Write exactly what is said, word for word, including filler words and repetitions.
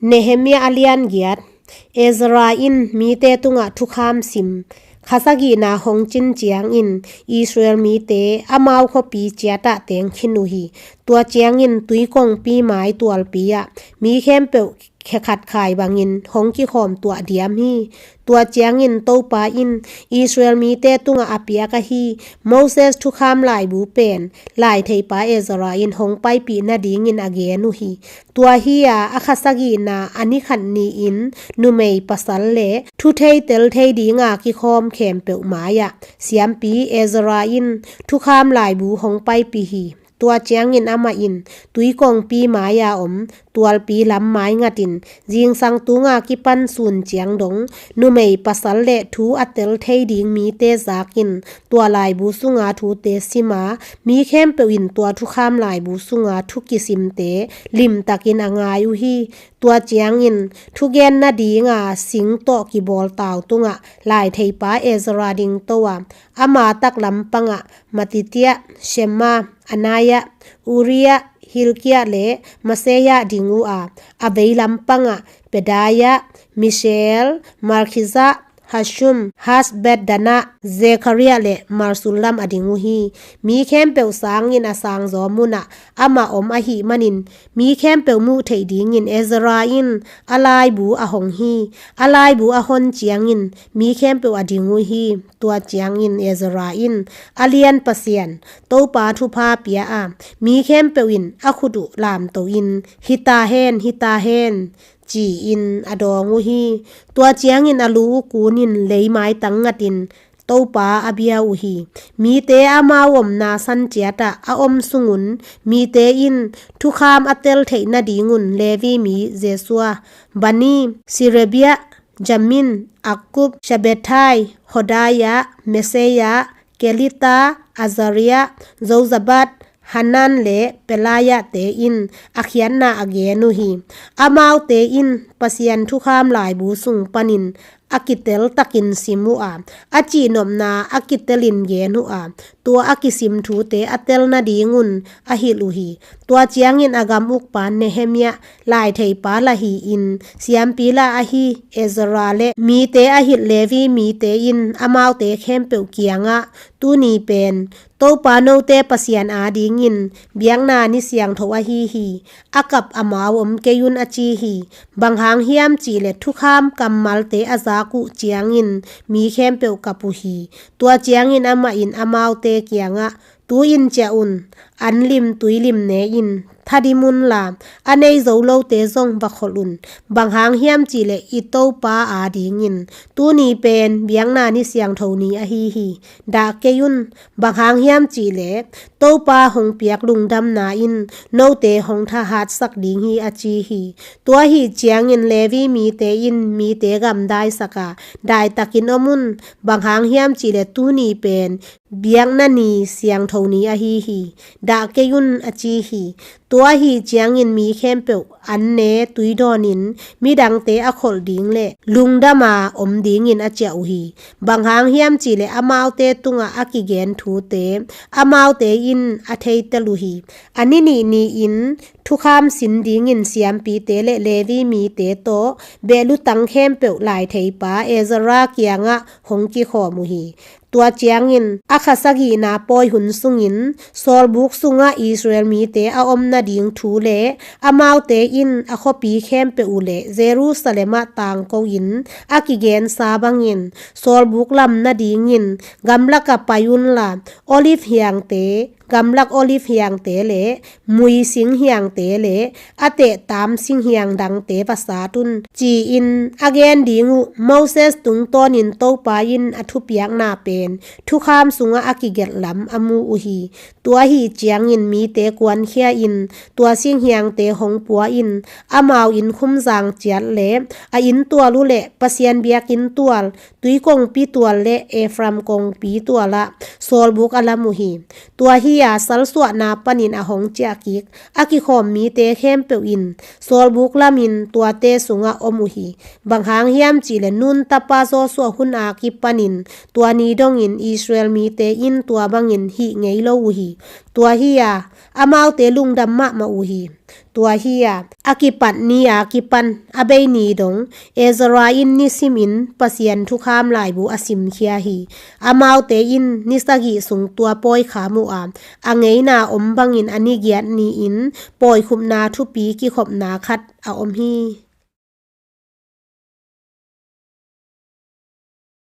Nehemiah a lian giat. Ezra in mite tungah thukham sim. Kha sagihna hong cin ciangin Israel mite amau khuapi ciatah teng khin uh hi. Tua ciangin tuikongpi mai tualpi ah mi khempeuh khekhat khai bangin hong kikhawm tuah diam hi. Tua ciangin Topa in Israel mite tungah a piak ahi Moses thukham laibu pen laitheipa Ezra in hong paipih nadingin a gen uh hi. Tua hi-a a kha sagihna a ni khat ni-in numei pasal le thuthei telthei dinga kikhawm khempeuh mai-ah siampi Ezra in thukham laibu hong paipih hi. Tua ciangin amah in tuikongpi mai-a om tualpi lam mai ngatin zingsang tunga kipan sun ciang dong numei pasal le thu a telthei ding mite zakin tua laibu sunga thute sima mi khempeuh in tua thukham laibu sunga thu kisimte limtakin a ngai uh hi. Tua ciangin thugen nadinga sing tawh kibawl tau tungah laitheipa Ezra dingto a, ama taklam pangah Matithia, Shema, Anaya, Uria, Hilkia le Maseya ding uh a, a veilam pangah Pedaya, Mishael, Malkija, Hashum, Hasbadana, Zekaria le Mesullam a ding uh hi. Mi khempeuh sangin a sangzaw munah amah om ahih manin mi khempeuh muh theih dingin Ezra in a laibu a hong hi. A laibu a hon ciangin mi khempeuh a ding uh hi. Tua ciangin Ezra in a lian Pasian Topa thupha pia a, mi khempeuh in a khut uh lamto in, "Hi ta hen, hi ta hen," ci-in a dawng uh hi. Tua ciangin a lu uh kunin leimaitang ngatin Topa a bia uh hi. Mite amau omna san ciatah a om sungun mite in thukham a tel theih nadingun Levi mi Jesua, Bani, Sherebia, Jamin, Akkub, Shabbethai, Hodaya, Maseya, Kelita, Azaria, Jozabad, Hanan le Pelaya-te in a khiatna a gen uh hi. Amaute in Pasian thukham laibu sung panin a kitel takin sim uh a, a cihnopna a kitelin gen uh a, tua a kisim thute a tel nadingun a hilh uh hi. Tua ciangin a gam ukpa Nehemiah laitheipa la hi-in siampi la ahi Ezra le mite a hilh Levi mite in amaute khempeuh kiangah, "Tuni pen Topa note Pasian adingin biakna ni siangtho ahi hi. A kap amau om kei un," a ci hi. Bang hang hiam cihleh thukham kammalte a zak uh ciangin mi khempeuh kap uh hi. Tua ciangin amah in amaute kiangah, "Tu-in ciah un, an lim tui lim ne in thadim unla, a nei zo lote zong va kholh un. Bang hang hiam cihleh i Topa adingin tuni pen biakna ni siangtho ni ahi hi. Dah kei un, bang hang hiam cihleh Topa hong piak lungdamna in note hong thahatsak ding hi," a ci hi. Tua hi ciangin Levi mite in mite gamdaisak a, "Daitakin om un, bang hang hiam cihleh tuni pen biakna ni siangtho ni ahi hi. Dah kei un," a ci hi. Tua hi ciangin mi khempeuh an ne tui dawnin midangte a kholh ding le lungdama om dingin a ciah uh hi. Bang hang hiam cihleh amaute tungah a kigen thute amaute in a theitel uh hi. A ni nih ni-in thukham sin dingin siampite le Levi mite tawh behlutang khempeuh laitheipa Ezra kiangah hong kikhawm uh hi. Tua ciangin a kha sagihna pawi hun sungin sawlbuk sungah Israel mite a om nading thu le amaute in a khuapi khempeuh uh le Jerusalem ah tangko-in a kigensa bangin sawlbuk lam nadingin gamlak ah pai unla, olive hiangte, gamlak olive hiangte le mui sing hiangte le a tehtam sing hiang dangte va sat un, ci-in a gen ding uh Moses tungtawnin Topa in a thupiakna pen thukham sungah a kigelh lam a mu uh hi. Tua hi ciangin mite kuankhia in tua sing hiangte hong pua in amau innkhum zang ciat le a inntual uh le Pasian biakinn tual, tuikongpi tual le Ephraim kongpi tualah sawlbuk a lam uh hi. Tua hi-a salsuahna panin a hong ciahkik a kikhawm mite khempeuh in sawlbuk lamin tuate sungah om uh hi. Bang hang hiam cihleh Nun tapa Joshua hun a kipanin tua ni dongin Israel mite in tua bangin hih ngei lo uh hi. Tua hi-a amaute lungdam mahmah uh hi. Tua hi-a a kipat ni-a kipan a bei ni dong Ezra in nisimin Pasian thukham laibu a simkhia hi. Amaute in ni sagih sung tua pawi kham uh a, a ngeina om bangin a ni giat ni-in pawikhupna thupi kikhopna khat a om hi.